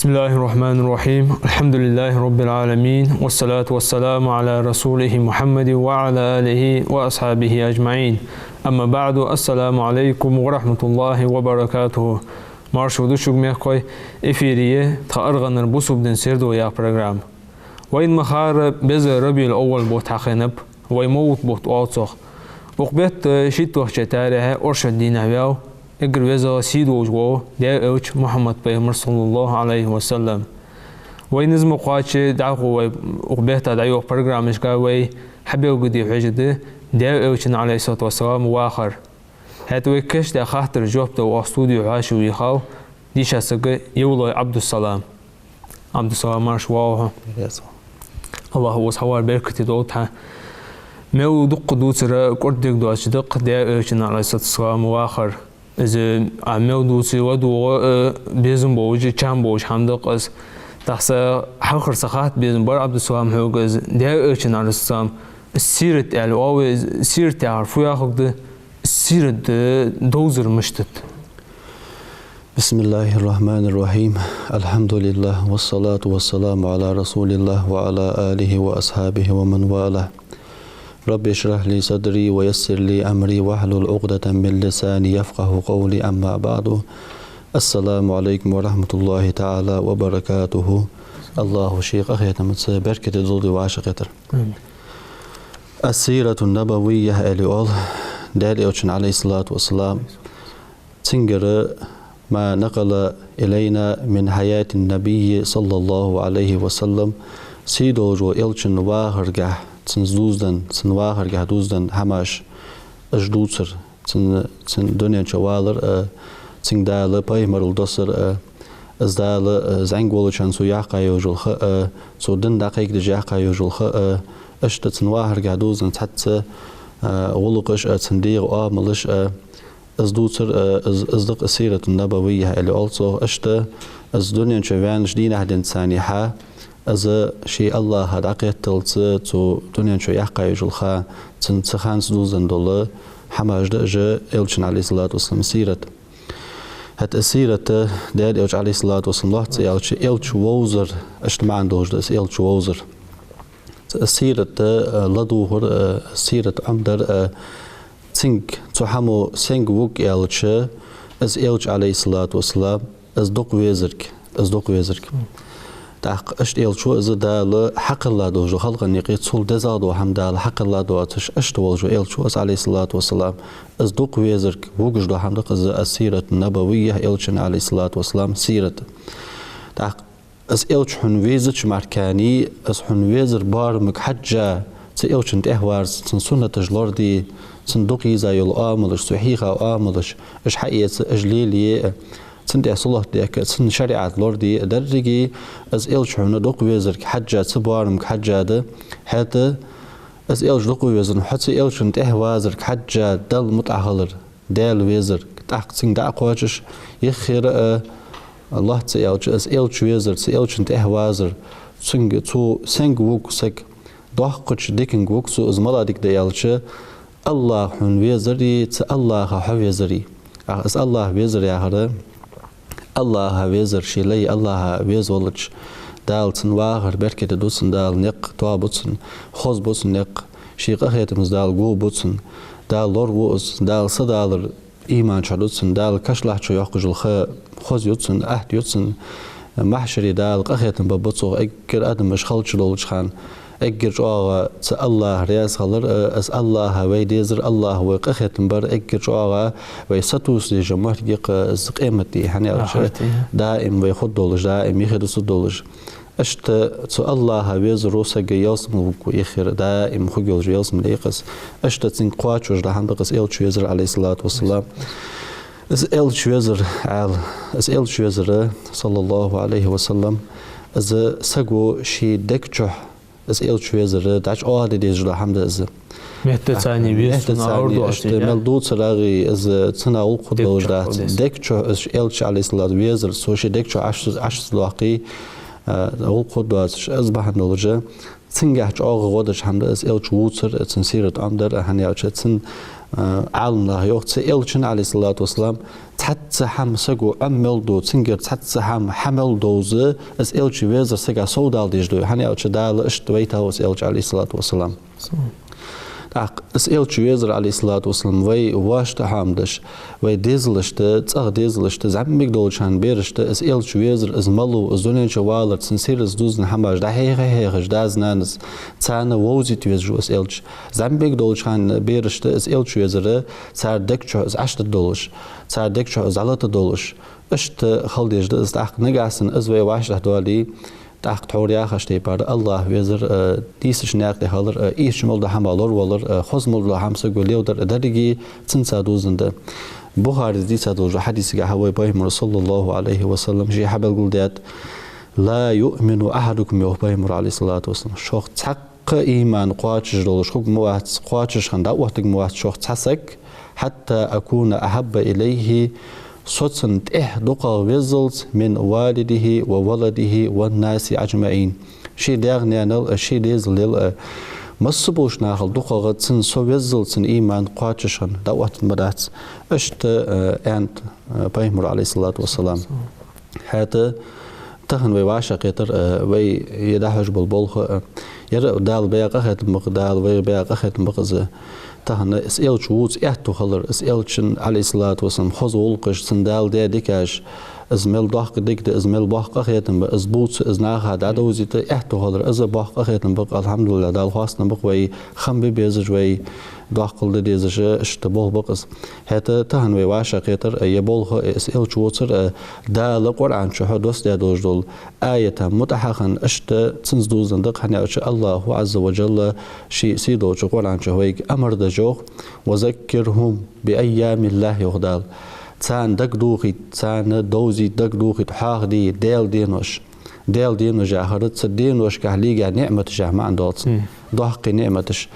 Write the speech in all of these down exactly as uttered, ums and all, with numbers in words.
بسم الله الرحمن الرحيم. الحمد لله رب العالمين. والصلاة والسلام على رسوله محمد وعلى آله وأصحابه أجمعين. أما بعد. السلام عليكم ورحمة الله وبركاته. Марша вода шуга, мехкахой. Эфире я тха аргӀанара «Бусалба дина сердал» яха программа. Вайна ма харра, беза РабиӀул-Аввал бутт хьахиннаб, вай мовлат бутт оал цох. Укх бетта шийтталагӀча таьрахьа оршот дийнахьа ваьв эггара везагӀа, сий долаш вола Даьла элча Мухьаммад пайхамар, صلى الله عليه وسلم. Вайна из ма кхоаче, дӀахо вай укх бетта дӀайоха программашка вай хьабелгалде хьожаргда Даьла элчан, عليه الصلاة والسلام, вахар. ХӀаьта вай кийчдаь хаттара жоп дала укх студе хьоашалгӀа вийхав дийша саг Евлой Ӏабдуссалам. Ӏабдуссалам, марша воагӀалва хьо. Марша воагӀалва. АллахӀа укхаза хьавар беркате долда хьа. Мел дукха дувцар кӀордадергдоацаш да-кх Даьла элчан, عليه الصلاة والسلام, вахар. Из, а, мел дувце ладувгӀа, э, безам болаш, чам болаш хӀама да-кх из. ТӀаккха са хьалхара са хатта безам бар, Ӏабдуссалам, хьога из Даьла элчан, عليه الصلاة والسلام, сират аьле оал вай, из сират яхар фу яхилга да? Сират, э, довзар мишта да? بسم الله الرحمن الرحيم. الحمد لله والصلاة والسلام على رسول الله وعلى آله وأصحابه ومن والاه. رب اشرح لي صدري ويسر لي أمري واحلل عقدة من لساني يفقهوا قولي. أما بعد. السلام عليكم ورحمة الله تعالى وبركاته. АллахӀа ший къахетамца беркате долда вай вӀашагӀкхетар. Амин. Ас-Сиратун-Набавийя аьле оал Даьла элчан, عليه الصلاة والسلام, цунгара ما نقل إلينا من حياة النبي صلى الله عليه وسلم, сий долаш волча элчан вахаргахьа, цунца дувзаденна, цун вахаргахьа дувзаденна хӀамаш, уж дувцар, цун, цун дунен чу валар а, цунга Дала пайхамарал доссар а, из Дала, а, зӀамига волчоа цо яьккха йолаш йола ха а, цо дин дӀакхайкадеш яьккха йолаш йола ха а, иштта цун вахаргахьа дувзаденна цхьацца, а, гӀулакхаш а, цун дегӀа оамалаш а, из дувцар, а, из, из да-кх Сиратун-Набавийя аьле оал цох. Иштта из дунен чу ваьннача дийнахьа денз царна хьа, из ший АллахӀа дӀакхетталца цо дунен чу яьккха йолаш йола ха, цун цу ханца дувзаденна дола хӀамаш да уж элчан, عليه الصلاة والسلام, сират. ХӀаьта из сират, Даьла элча, عليه الصلاة والسلام, лоацца аьлча, элча вовзар, иштта маӀан долаш да из, элча вовзар. Из сират, а, ладувгӀар, а, сират Ӏомадар, а, цунга, цу хӀамо сенга вуг аьлча, из элча, عليه الصلاة والسلام, из дукха везарг, из дукха везарг. ТӀаккха иштта элча ва из Дала хьакхелла долча халкъа юкъе цул дезагӀа дола хӀама Дала хьакхелла доацаш, иштта волаш вола элча ва из, عليه الصلاة والسلام. Из дукха везарг, вугаш дола хӀама да-кх из Ас-Сиратун-Набавийя, элчан, عليه الصلاة والسلام, сират. ТӀаккха из элча хьона везача мара кхы а, из хьона везар боарам мег хьежжа, цу элчан тӀехьаваза, цун суннаташ лораде, цун дукха йийза йола оамалаш, цо хьийха оамалаш, уж хьаэца, уж лелае, цун тӀа салот дехка, цун шариӀат лораде, деррига из элча хьона дукха везарг хьежжа, цу боарам мег хьежжа да. ХӀаьта из элча дукха везар, хьо цу элчан тӀехьавазарга хьежжа, Далла мутӀахьа хилар, Даьла везар, тӀаккха цунга дӀа а кхоачаш, юххера а, лоацца аьлча, из элча везар, цу элчан тӀехьавазар, цунга, цо сенга вуг саг, доккхача диканга вуг цо, из малагӀа дика да аьлча, АллахӀа хьона везари, цу АллахӀа хьо везари. ТӀаккха из АллахӀа везар яхар, АллахӀа везар, ший лай АллахӀа веза волча, Дала цун вахар беркате ду цун, Дала никъ тоабу цун, хозбу цун никъ, ший къахетамца Дала гулбу цун, Дала лораву из, Дала са далар иман чу ду цун, Дала кашлахьчо йоаккхаш йола ха хоза ю цун, атта ю цун. Махьшаре Дала къахетам бергба цох, эггара адамаш халча долча хана, эггара чӀоагӀа цу АллахӀа раьза хилар а, из АллахӀа вай дезар, АллахӀа вай къахетам бар, эггара чӀоагӀа вай сатувса дезаш моттиг я-кх из къематди, хӀана аьлча, ахарат, даим вай хургдолаш, даим юхедусаргдолаш. Иштта цу АллахӀа везаро саг ялсмала вуг ва, юххера даим хургйолаш ялсмале я-кх из. Иштта цунга кхоачаш дола хӀама да-кх из элча везар, عليه الصلاة والسلام. Из элча везар, Ӏаьла, из элча везар, صلى الله عليه وسلم, из саго ший дег чу из элча везар дӀачӀоагӀде дезаш дола хӀама да из. Метта цани веза, метта цани, иштта мел дувцарагӀи, из цунах гӀулакх хургдолаш дац. Дег чу из элча, عليه الصلاة, везар, цо ший дег чу Ӏаш, Ӏаш ца доаккхе, а, гӀулакх хургдоацаш, из бахьан долаш, цунгахьа чӀоагӀа гӀо деш хӀама да из элча вувцар, цун сират Ӏомадар, хӀана аьлча цун, а, Ӏаламнаха йоах, цу элчан, عليه الصلاة والسلام, цхьацца хӀама саго Ӏоммел ду, цунгара цхьацца хӀама хьамел довза, из элча везар сага совдала дезаш да. ХӀана аьлча Дала иштта вайтав из элча, Ӏалайхи ссалату вассалам. ТӀаккха из элча везар, Ӏалайхи ссалату вассалам, вай воашта хьоам деш, вай дезалашта, цӀагӀа дезалашта, зӀамига долча хана берашта из элча везар, из малув, из дунен чу валар, цун сират дувзаденна хӀамаш дӀахьеха-хьехаш, дас-нанас, царна вовзийта везаш ва из элча. ЗӀамига долча хана берашта из элча везар, цар дег чу из Ӏочудоалаш, цар дег чу из дӀалатадоалаш, иштта хила дезаш да из. ТӀаккха нагахь санна из вай воашта доале, тӀаккха тхьовра яхача тайпара АллахӀ везар, э, нийсача наькъа тӀа хилар, э, ийрча мел дола хӀама лоравалар, э, хоза мел дола хӀама саго леладар, э, деррига цунца дувзаденна да. Бухарес дийца долча хьадисагахьа вай Пайхамара, саллаллахӀу Ӏалайхи ва саллам, ше хьабелгалдаьд: «لا يؤمن أحدكم», йоах Пайхамара, Ӏалайхи ссалату вассалам, шох цхьаккха иман кхоачаш долаш хург ма вац, кхоачаш хинна дӀаоттарг ма вац шох цхьа саг, «حتى أكون أحب إليه», со цунна тӀех дукхагӀа веззалца, «من والده وولده والناس أجمعين». Ший даьх-наьнал а, ший дезалел а, масса болча нахал дукхагӀа цунна со веззалца, цун иман кхоачаш хинна дӀаоттарг ма дац. Иштта, э, аьннад, э, Пайхамара, Ӏалайхи ссалату вассалам. ХӀаьта тахан вай вӀашагӀкхетар, э, вай е дӀахьош бола болх, э, ер Дала баь къахетам ба-кх, Дала вайх баь къахетам ба-кх из. Тахан из элча вувца аьттув хилар, из элчан, Ӏалайхи ссалату вассалам, хоза гӀулакхаш, цун Дала даь дикаш, из мел доккха дика да, из мел боккха къахетам ба, из бувца, из наха дӀадовзийта аьттув хилар, из боккха къахетам ба-кх, алхьамдулиллахӀ, Дала хоастам ба-кх вай, хам бе безаш вай, доккхал де дезаш, иштта болх ба-кх из. ХӀаьта тахан вай вӀашагӀкхетар, э, е болх, э, из элча вувцар, э, Дала Къуръан чу хьо доссадаь долаш дола аята мутӀахьа хинна, иштта цунца дувзаденна да-кх, хӀана аьлча АллахӀу Ӏазза ва жалла ший сийдолча Къуръан чу вайга амар деш йоах: «وذكرهم بأيام الله», йоах Дала. Царна дагадохийта, царна довзийта, дагадохийта, хьоахаде Даьла денош. Даьла денош яхар цу деношкахь лийга ниӀматашта маӀан долаш да. Доккхий ниӀматаш.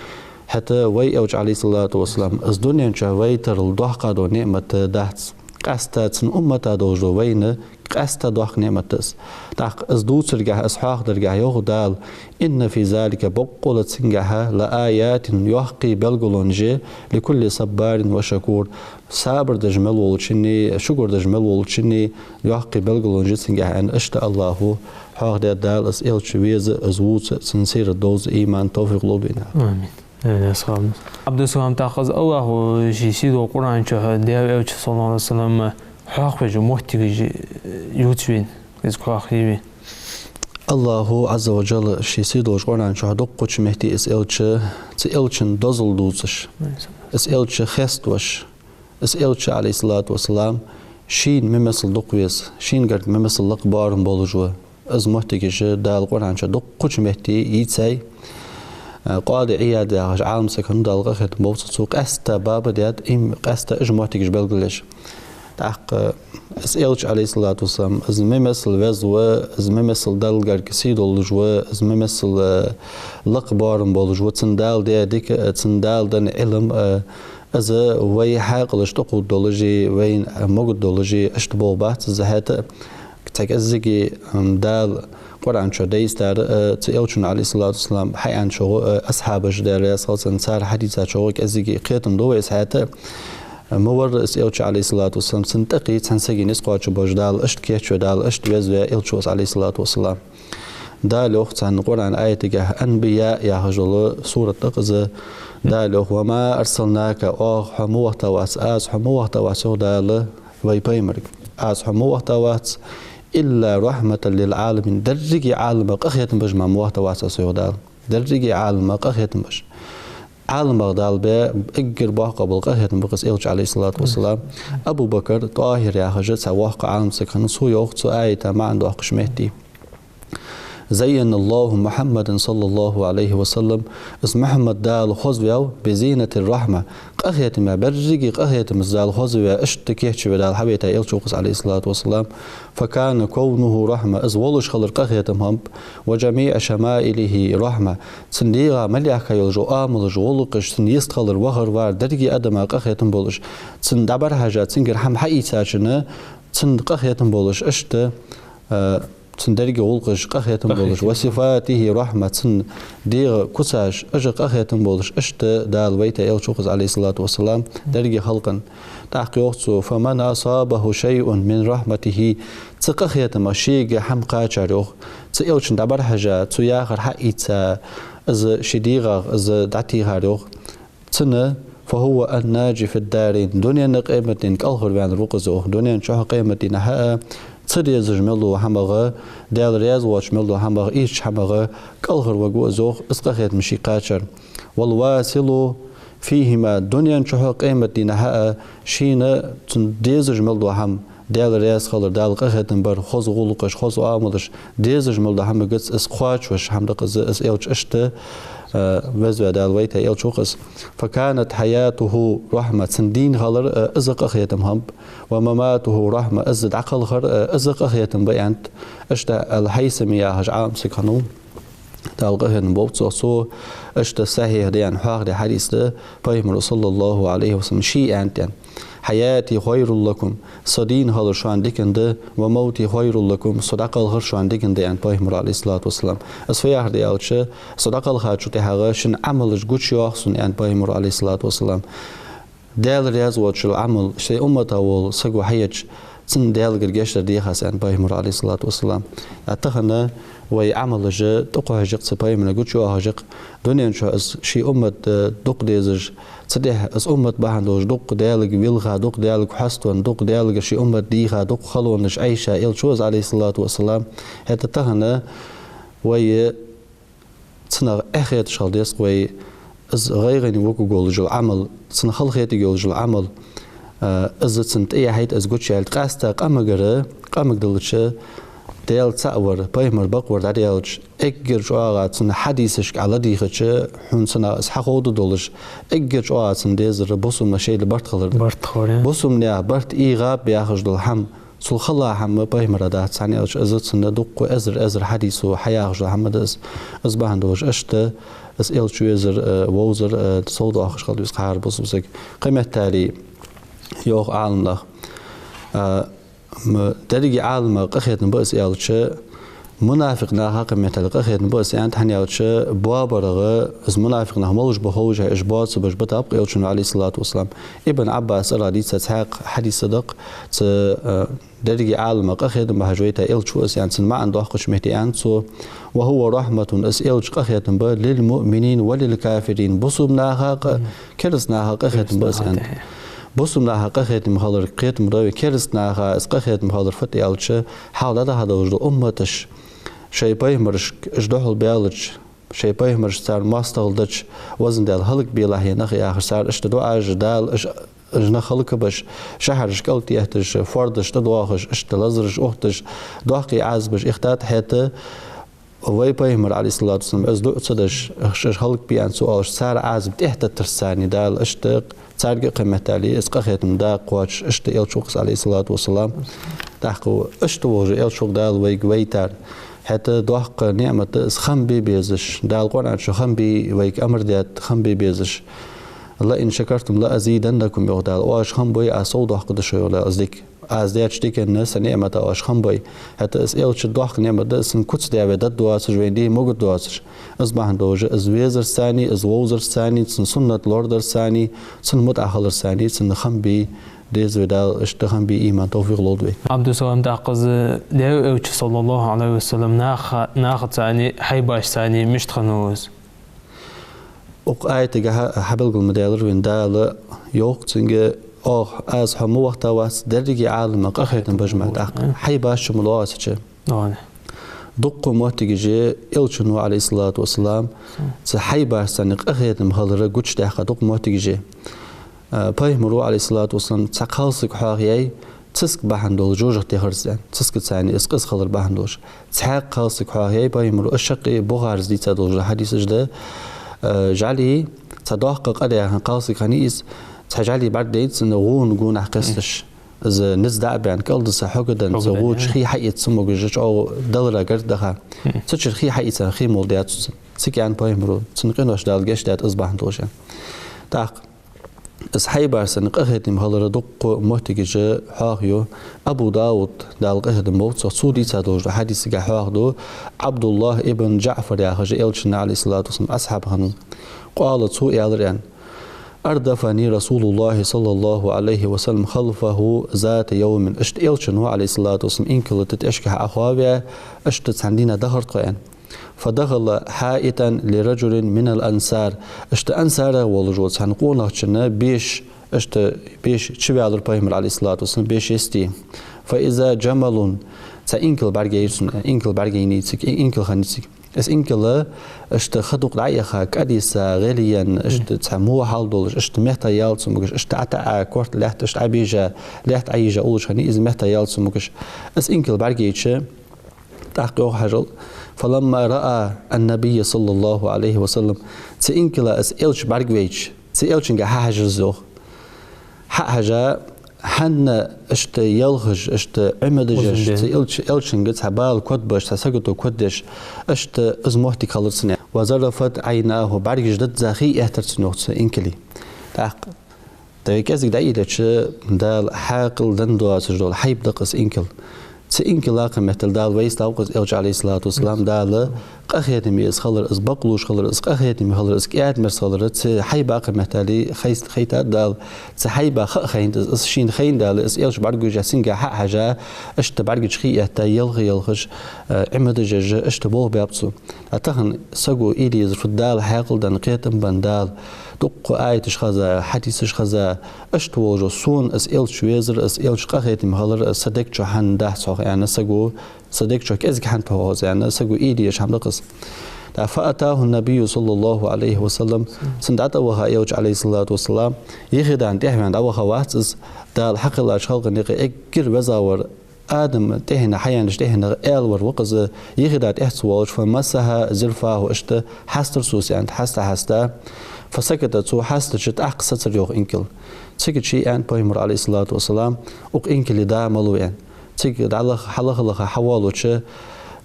ХӀаьта вай элча, Ӏалайхи ссалату вассалам, из дунен чу вайтарал доккха дола ниӀмат дац. Къаьстта цун уммата долаш дола вайна къаьстта доккха ниӀмат да из. ТӀаккха из дувцаргахьа, из хьоахадаргахьа йоах Дала: «إن في ذلك», боккъала цунгахьа, «لآيات», йоккхий белгалонаш я, «لكل صبار وشكور», сабар деш мел волчунна, шукр деш мел волчунна йоккхий белгалонаш я цунгахьа, аьнна, иштта АллахӀа хьоахадаьд Дала из элча веза, из вувца, цун сийрат довза иман, товфикъ лолда вайна. Амин. Амин, асхьаб. Ӏабдуссалам, тӀаккха из АллахӀа ший сийдолча Къуръан чу Даьла элча, саллаллахӀу Ӏалайхи ва саллам, хьоахавеш йола моттигаш ювцаш вайна, из хьоахайе вайна. АллахӀа Ӏазза ва жалла ший сийдолча Къуръан чу дуккхача метте из элча, цу элчан дозал дувцаш, из элча хеставеш, из элча, Ӏалайхи ссалату вассалам, шийна мел масал дукха веза, шийна гарга мел масал лакха боарам болаш ва, из моттигаш Дала Къуръан чу дуккхача метте йийцай. Къади Ӏияд яхаш Ӏалам саг хиннав, Дала къахетам болба цунна, цо къаьстта баба даьд, им къаьстта уж моттигаш белгалъеш. ТӀаккха из элча, Ӏалайхи ссалату вассалам, из мел масал веза ва, из мел масал Далла гарга сий долаш ва, из мел масал, э, лакха боарам болаш ва, цунна Дала даь дика, э, цунна Дала денна Ӏилма, э, из вай хьаькъалаш тӀакхувдалаш, вайна могадалаш, иштта болх бац из. ХӀаьта цхьа кӀеззига, м, Дала Къуръан чу дайзадара, э, цу элчан, Ӏалайхи ссалату вассалам, хьааьнначох, э, асхьабаш, Даьла раьза хилва царна, цар хьадийцачох кӀеззига кхетам ду вай из. ХӀаьта, э, ма варра из элча, Ӏалайхи ссалату вассалам, цунна тӀакхий цхьан сагий низ кхоачаш бола Дала иштта кечве, Дала иштта везаве элча ва из, Ӏалайхи ссалату вассалам. Дала йоах цхьан Къуръан аятагахьа, Анбияъ яхаш йола сурат да-кх из, Дала йоах: «وما أرسلناك», оаха хьо ма вахийтавац, аз хьо ма вахийтавац, йоах Дала, вай пайхамарга, аз хьо ма вахийтавац, «إلا رحمة للعالمين», деррига Ӏалама къахетам беш мара ма вахийтавац аз хьо, йоах Дала. Деррига Ӏалама къахетам беш. Ӏаламех Дала баь эггара боккха бола къахетам ба-кх из элча, Ӏалайхи ссалату вассалам. Абу Бакр ТӀахӀир яхаш цхьа воккха Ӏалам саг хиннав, цо йоах цу аята маӀан доаккхаш метте: «زين الله محمدا صلى الله عليه وسلم», из Мухьаммад Дала хозаваьв, «بزينة الرحمة», къахетамех, беррига къахетамца Дала хозаваь, иштта кечваь Дала хьавайта элча ва-кх из, Ӏалайхи ссалату вассалам. «فكان كونه رحمة», из волаш хилар къахетам хиннаб, «وجميع شمائله رحمة», цун дегӀа мел яхка йолаш йола амалаш, гӀулакхаш, цун йистхилар, вахар, вар, деррига адама къахетам болаш, цунна дӀабӀарахьежа, цунгара хӀама хьаийцачунна, цунна къахетам болаш, иштта, э, цун деррига гӀулакхаш къахетам болаш, وصفاته رحمة, цун дегӀа куцаш, уж къахетам болаш, иштта Дала вайта элча ва-кх из, عليه الصلاة والسلام, деррига халкъа. ТӀаккха йоах цо: فمن أصابه شيء من رحمته, цу къахетамах шийга хӀама кхаьчар, йоах, цу элчанна дӀабӀарахьежа, цо яхар хьаийца, из ший дегӀах из дӀатийхар, йоах, цунна, فهو الناجي في الدارين, дунен а къематдийнахьа кӀалхарваьннар ва-кх из, йоах. Дунен чухь а къематдийнахьа а цу дезаш мел дола хӀамах, Даьла раьза воацаш мел дола хӀамах, ийрча хӀамах кӀалхарваргва из, йоах, из къахетам шийга кхаьчар. والواصل فيهما, дунен чухь а къематдийнахьа а шийна цунна дезаш мел дола хӀама, Даьла раьза хилар, Дала къахетам бар, хоза гӀулакхаш, хоза оамалаш, дезаш мел дола хӀамагаца из кхоачавеш хӀама да-кх из, из элча иштта, а, Веза Даьла вайта элча ва-кх из. فكانت حياته رحمة, цун дийна хилар а из къахетам хиннаб, ومماته رحمة, из дӀакхалхар а из къахетам ба, аьннад. Иштта Ал-Хьайсами яхаш Ӏалам саг хиннав, Дала къахетам болба цох, цо иштта сахьихь да аьнна хьоахадаь хьадис да, Пайхамара, صلى الله عليه وسلم, ше аьннад, аьнна: حياتي خير لكم, со дийна хилар шоана диканна да, وموتي خير لكم, со дӀакхалхар шоана диканна да, аьннад Пайхамара, عليه الصلاة والسلام. Из фу яхар да аьлча, со дӀакхалхачул тӀехьагӀа шун Ӏамалаш гучайоах сона, аьннад Пайхамара, عليه الصلاة والسلام. Даьла раьза воацаш йола Ӏамал шоай уммата вола саго хьаеча, цунна Даьлагара гешт дар дех аз, аьннад Пайхамара, عليه الصلاة والسلام. А тахан вай Ӏамалаш тӀакхухьаш я-кх, цу Пайхамара гучайоахаш я-кх, дунен чухь из ший уммат, э, дукха дезаш, цу тӀехьа из уммат бахьан долаш дукха Даьлага вилха, дукха Даьлага хьаставенна, дукха Даьлагара ший уммат дийха, дукха халонаш Ӏайша элча ва из, عليه الصلاة والسلام. ХӀаьта тахан вай цунах эхь хеташ хила деза-кх вай, из гӀайгӀане вугаргволаш йола Ӏамал, цунна халахетаргйолаш йола Ӏамал, а, из цунна тӀаяхьийта, из гучаяьлийта. Къаьстта къамагара, къамага диллача, Даьла цаӀ вар, Пайхамар бакъвар дӀадаьлча, эггара чӀоагӀа цун хьадисашка Ӏа ладийгӀача, хьона цунах из хьаховргдолаш, эггара чӀоагӀа цунна дезар бусалба наха шоайла барт хилар да. Барт хилар, э? Бусалба наьха барт ийгӀаб яхаш дола хӀама, цул хала хӀама Пайхамара дац, хӀана аьлча из цунна дуккха эзар-эзар хьадисо хьаяхаш дола хӀама да из. Из бахьан долаш иштта из элча везар, э, вовзар, э, совдоахаш хила веза-кх хӀара бусалба саг. Кхыметтел йоах Ӏаламнаха, э, м, деррига Ӏаламах къахетам ба из аьлча, мунафикъ наха кхыметтел къахетам ба из аьннад, хӀана аьлча боабарах из мунафикъ нах малаш ба ховш, уж боацабеш битаб-кх элчано, عليه الصلاة والسلام. Ибн Ӏаббаса цӀерагӀа дийца цхьаькха хьадис да-кх, цу, э, деррига Ӏаламах къахетам ба хьажа вайта элча ва из аьнна, цун маӀан доккхача метте аьннад цо: وهو رحمة, из элча къахетам ба, للمؤمنين وللكافرين, бусалба наха а, кераста наха а къахетам ба из аьннад. Бусалба наха къахетам хилар кхетам бу вай, кераста наха из къахетам хилар фуд аьлча, хьалха дӀадахьа долаш дола умматаш, шоай пайхамарашка уж духьал баьлча, шоай пайхамарашта цар моастагӀал дича, везан Даьла, хӀалакбелахь ер нах яхаш, цар иштта дуӀаш, Дала, уж, уж нах хӀалакбеш, шахьараш кӀалтӀаетташ, фордаш тӀадоахаш, иштта лазараш ухташ, доккхий Ӏазапаш ихтад, хӀаьта вай Пайхамар, عليه الصلاة والسلام, из дуӀа ца деш, уж хӀалакбе аьнна ца оалаш, цар Ӏазап тӀехьатеттарца царна Дала иштта царга а кхыметтел из къахетам дакъа кхоачаш, иштта элча ва-кх из, عليه الصلاة والسلام. ТӀаккха иштта волаш Элча ва-кх Дала вайга вайтар. ХӀаьта доккха ниӀмат да из, хам бе безаш. Дала Къуръан чу хам бе вайга амар даьд, хам бе безаш. «لئن شكرتم لأزيدنكم», йоах Дала. Оаш хам бой, аз сов доккха да шо, йоах Дала, из дика. Аз даьча диканна, са ниӀмата оаш хам бой. ХӀаьта из Элча доккха ниӀмат да, цун куц даь вай даргдоацаш, вайна де могаргдоацаш. Из бахьан долаш, из везарца цани, из вовзарца цани, цун суннат лорадарца цани, цунна мутӀахьа хиларца цани, цунна хам бе деза вай Дала, иштта хам бе иман, товфикъ лолда вай. Ӏабдуссалам, тӀаккха из Даьла Элча, صلى الله عليه وسلم, наха, нахаца цани, хьайбашца цани мишта хиннав из? Укх аятагахьа хьабелгал ма даьлар вайна, Дала йоах цунга: «Оаха, аз хьо ма вахийтавац деррига Ӏаламах къахетам беш мара». ТӀаккха хьайбашца ма оалаш цо. Дуккха моттигаш Элчано, عليه الصلاة والسلام, цу хьайбашца цани къахетам хилар гучадаьккха дуккха моттигаш. А, Пайхамаро, عليه الصلاة والسلام, цхьа кхалсаг хьоахаяьй, циска бахьан долаш жожагӀате харцдаьнна, циска цани из къиза хилар бахьан долаш. Цхьаькха кхалсаг хьоахаяьй Пайхамаро, из шаккхе Бухарес дийца долаш дола хьадисаш да. А, жӀали, цхьа доккха къа даь хинна кхалсаг хиннай из, цхьа жӀали бӀаргадайнад цунна, гӀуна гонахьа кхесташ. Из низ дӀа а баьнна, кӀалдиса хьогаденна, цу гӀу чу хий хьаэца ца могаш, чӀоагӀа далара гаргдаха. Цу чура хий хьаийца хий молла даьд цо цунна. Цига аьннад Пайхамаро, цун къинош Дала гешт даьд из бахьан долаш аьнна. ТӀаккха Из хьайбаш санна къахетаме хилара дуккха моттигаш хьоахаю. Абу Дауд, Дала къахетам болба цох, цо дийца долча хьадисагахь хьоахаду, Ӏабдуллахь ибн ДжаӀфар яхаш, Элчан, عليه الصلاة والسلام, асхьаб хиннав. قال, цо аьлар аьнна: أردفني رسول الله صلى الله عليه وسلم خلفه ذات يوم. Иштта Элчано, عليه الصلاة والسلام, инкала тӀехьашкахьа Ӏохоаваь, иштта цхьан дийнахьа дахар тхо аьнна. فدخل حائطا لرجل من الأنصار. Иштта ансарах волаш вола цхьан къонахчун беш, иштта беш чуваьлар пайхамар, عليه الصلاة والسلام, беш йисте. فإذا جمل, цхьа инкал бӀаргаяйча цунна, инкал бӀаргаяйнай цига, инкал хиннай цига. Из инкал иштта ха дукха дӀа а яха, кӀадийса, гӀелъенна, иштта цхьа во хьал долаш, иштта метта яьлча ца могаш, иштта ӀотаӀа, корта лаьтта иштта Ӏобежа, лаьтта Ӏоежа уллаш хиннай, из метта яьлча ца могаш. Из инкал бӀаргаяйча, тӀаккха йоах хьажал: فلما رأى النبي صلى الله عليه وسلم, цу инкала из Элча бӀаргавайча, цу Элчанга хьахьежар из, йоах. Хьа а хьежа, хӀанз иштта ялхаш, иштта Ӏимадажаш, цу Элча-, Элчанга цхьа бала кот беш, цхьа сагото кот деш, иштта из моттиг хилар цунна. وذرفت عيناه, бӀаргаш дадза хий эттар цунна, йоах, цу инкала. ТӀаккха Даьла кӀезига дӀаийлача, Дала хьаькъал дан доацаш дола хьайба да-кх из инкал. Цу инкала кхы меттел Дала вайстав-кх из Элча, عليه الصلاة والسلام, Дала къахетаме из хилар, из бакълувш хилар, из къахетаме хилар, из кӀаьда-мерза хилар, цу хьайба кхы меттел хайс-, хайтад Дала. Цу хьайба ха а хайнад из, из шийна хайна Дала, из Элча бӀаргагуш, цунга хьа а хьежа, иштта бӀаргаш хий этта, ялх-ялхаш, э, Ӏимадажаш, иштта болх баьб цо. А тахан саго уйла е езар фуд, Дала хьаькъал даьнна, кхетам баьнна Дала, дуккха аяташ хеза, хьадисаш хеза, иштта волаш вола сона из Элча везар, из Элча къахетаме хилар, са дег чу хӀана дац хьох аьнна, саго, са дег чу кӀезига хӀана тохав хьо из аьнна, саго уйла еш хӀама да-кх из. ТӀаккха فأتاه النبي صلى الله عليه وسلم, цунна дӀатӀаваха Элча, عليه الصلاة والسلام, йихидан тӀехьа ваьнна дӀаваха вац из, Дала хьакхеллача халкъа юкъе эггара веза вар, Адама тӀехьенах, хьаянча тӀехьенах аьла вар ва-кх из, йихида тӀехьа ца воалаш, فمسح ظفره, иштта хьастар цо из аьннад, хьаста-хьаста. فسكت, цо хьастача тӀаккха сецар, йоах, инкал. Цига чу аьннад пайхамара, عليه الصلاة والسلام, укх инкала да малув аьнна. Цига дӀалаха, хьалаха-лаха хьавоалача,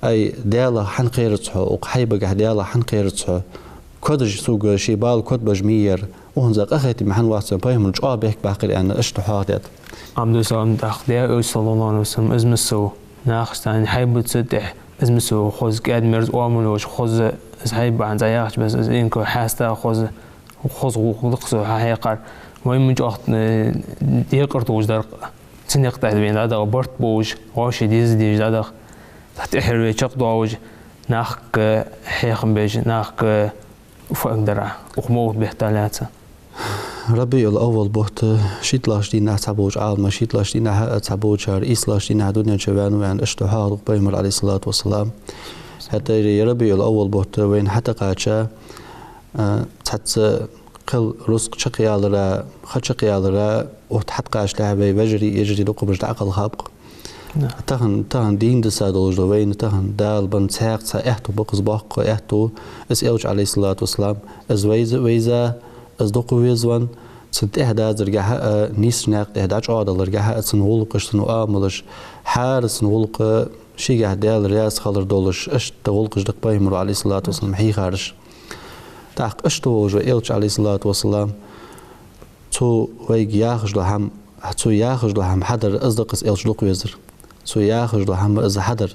ай, Даьлах хӀана кхерац хьо, укх хьайбагахь Даьлах хӀана кхерац хьо? Кодаш сога ший бала кот беш ма яр, укхунца къахетаме хӀана вац аьнна, пайхамара чӀоагӀа бехк баьккхар аьнна, иштта хьоахадаьд. Ӏабдул-Салам, тӀаккха Даьла Элча, صلى الله عليه وسلم, из массо а нахаца, цхьан хьайбаца тӀехьа, из массо а хоза кӀаьда-мерза оамал йолаш, хоза, из хьайба хӀанз яхача беса, из инкал хьаста хоза, хоза гӀулакх да-кх цо хьахьекхар. Вай ма чӀоагӀа, э, декъар туллаш дар-кх, цу наькъа тӀа вайна дӀадаха барт болаш, гӀо ший деза дезаш дӀадаха. ТӀехьара вай чакхдоалаш, нахага хьехам беш, нахага фу эгадара, укх мовлата бетта лаьца. РабиӀул-аввал бутт, шийтталагӀча дийнахьа цхьаболча Ӏаламнаха, шийтталагӀча дийнахьа цхьаболчар, ийслагӀча дийнахьа дунен чу ваьннав аьнна, иштта хьоахаду пайхамара, عليه الصلاة والسلام. ХӀаьта ер РабиӀул-аввал бутт вайна хьатӀакхаьча, а, цхьацца кхел рузкъа чакхъялара, ха чакхъялара, отта хьатӀакхачалехьа вай вежарий, йижарий дукхагӀбараш дӀакхелхаб-кх. Да. Тахан, тахан дийна диса долаш да вайна, тахан Дала бенна цхьаькха цхьа аьттув ба-кх из, боккха аьттув, из Элча, عليه الصلاة والسلام, из вайза, вайза, из дукха везавенна, цун тӀехьа дазаргахьа а, нийсача наькъа тӀа дӀачӀоагӀдаларгахьа а, цун гӀулакхаш, цун оамалаш, хӀара цун гӀулакх шийгахь Даьла раьза хилар долаш, иштта гӀулакхаш да-кх пайхамара, عليه الصلاة والسلام, хьийхараш. ТӀаккха иштта волаш ва Элча, عليه الصلاة والسلام, цо вайга яхаш дола хӀама, цо яхаш дола хӀама хьадар, из да-кх из Элча дукха везар. Цо яхаш дола хӀама из хьадар.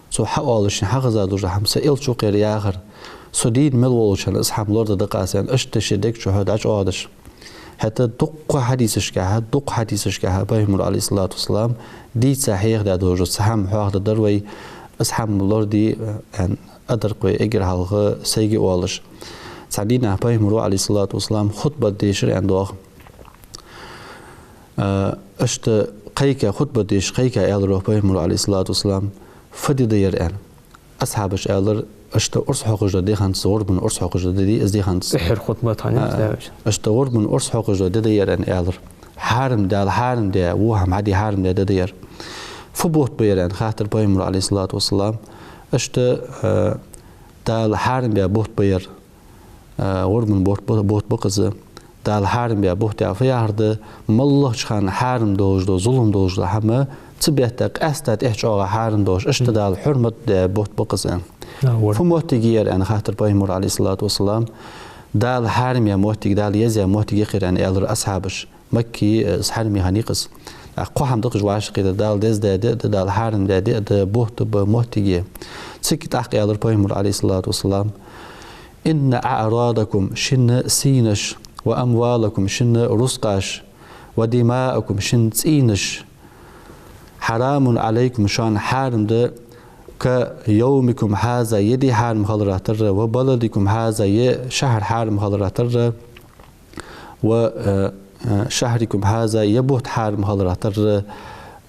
Цо хьаоалаш, шийна хьахеза долаш дола хӀама, са Элча укх тӀара яхар. Со дийна мел волча хана из хӀама лораде деза-кх аз аьнна, иштта ший дег чу хьо дӀачӀоагӀдеш. ХӀаьта дуккха хьадисашкахьа, дуккха хьадисашкахьа пайхамара, عليه الصلاة والسلام, дийца хьехадаь долаш цхьа хӀама хьоахадергдар вай, из хӀама лораде, аьнна, адар-кх вай эггара хьалха сайга оалаш. Цхьан дийнахьа пайхамара, عليه الصلاة والسلام, хутбат дешар аьнна доагӀа. А, иштта кхайка, хутбат деш кхайка аьлар, йоах, пайхамара, عليه الصلاة والسلام, фу ди да ер аьнна. Асхьабаша аьлар: иштта урс хьокхаш дола ди хиннад из, гӀурбан урс хьокхаш дола ди да из, ди хиннад из. ТӀехьара хутбат хиннай, а, иштта гӀурбан урс хьокхаш дола ди да ер аьнна, аьлар. Хьарам, Дала хьарам даь, во хӀама хьаде хьарам даь ди да ер. Фу бутт ба ер аьнна, хаьттар пайхамара, عليه الصلاة والسلام. Иштта, а, Дала хьарам баь бутт ба ер. А, гӀурбан бутт ба-, бутт ба-кх из. Дала хьарам баь бутт яхар фу яхар да? МоллагӀча хана хьарам долаш дола, зулам долаш дола хӀама цу бетта къаьстта тӀехьа чӀоагӀа хьарам долаш, иштта Дала хьурмат даь бутт ба-кх из. Фу моттиг я ер аьнна, хаьттар пайхамара, عليه الصلاة والسلام. Дала хьарам яь моттиг, Дала еза яь моттиг я ер, аьнна, аьлар асхьабаша. Макка, э, из хьарам яь хиннай-кх из. ТӀаккха кхо хӀама да-кх уж вӀашагӀкхийттар: Дала деза даь да, Дала хьарам даь да, бутт ба моттиге. Цига тӀаккха аьлар пайхамара, عليه الصلاة والسلام: «إن أعراضكم», шун сийнаш, «وأموالكم», шун рузкъаш, «ودماءكم», шун цӀийнаш, «حرام عليكم», шоана хьарам да, «كيومكم هذا», ер ди хьарам хилара тара, «وبلدكم هذا», ер шахьар хьарам хилара тара, «و، э, э, شهركم هذا», ер бутт хьарам хилара тара,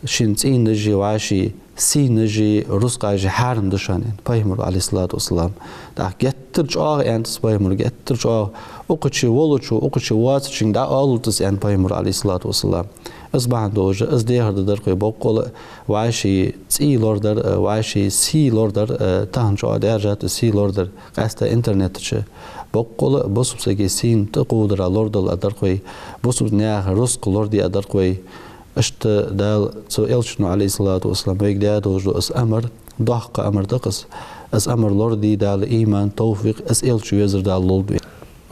шун цӀийнаши, вӀаши сийнаши, рузкъаши хьарам да шоана, аьнна, пайхамара, عليه الصلاة والسلام. ТӀаккха геттара чӀоагӀа аьннад-кх пайхамара, геттара чӀоагӀа: «Укх чу волчо укх чу воацачунга дӀаоалалда из», аьнна пайхамара, عليه الصلاة والسلام. Из бахьан долаш, из дехар да дар-кх вай боккъала а, вӀаши цӀий лорадар а, вӀаши сий лорадар а, тахан чӀоагӀа даьржад из сий лорадар, къаьстта интернета чу. Боккъала а бусалба сага сийна тӀакхувдар лорадала а дар-кх вай, бусалба наьха рузкъа лораде а дар-кх вай. Иштта Дала, цу Элчано, عليه الصلاة والسلام, вайга даь долаш да из амар, доккха амар да-кх из. Из амар лораде Дала иман, товфикъ, из Элча везар Дала лолда вайна.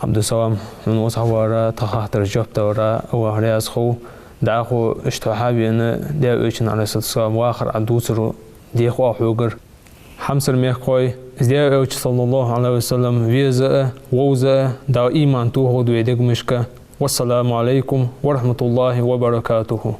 Ӏабдуссалам, хьона укхаза вар, тха хаттарашта жоп далар, Аллахӏ раьза хилва. ДӀахо иштта хьо хьавена, Даьла Элчан, عليه الصلاة والسلام, вахар Ӏа дувцар дехар хьогара. Хьамсара мехкахой, из Даьла Элча, صلى الله عليه وسلم, веза а, вовза а, Дала иман тохалда вай дегашка. والسلام عليكم ورحمة الله وبركاته.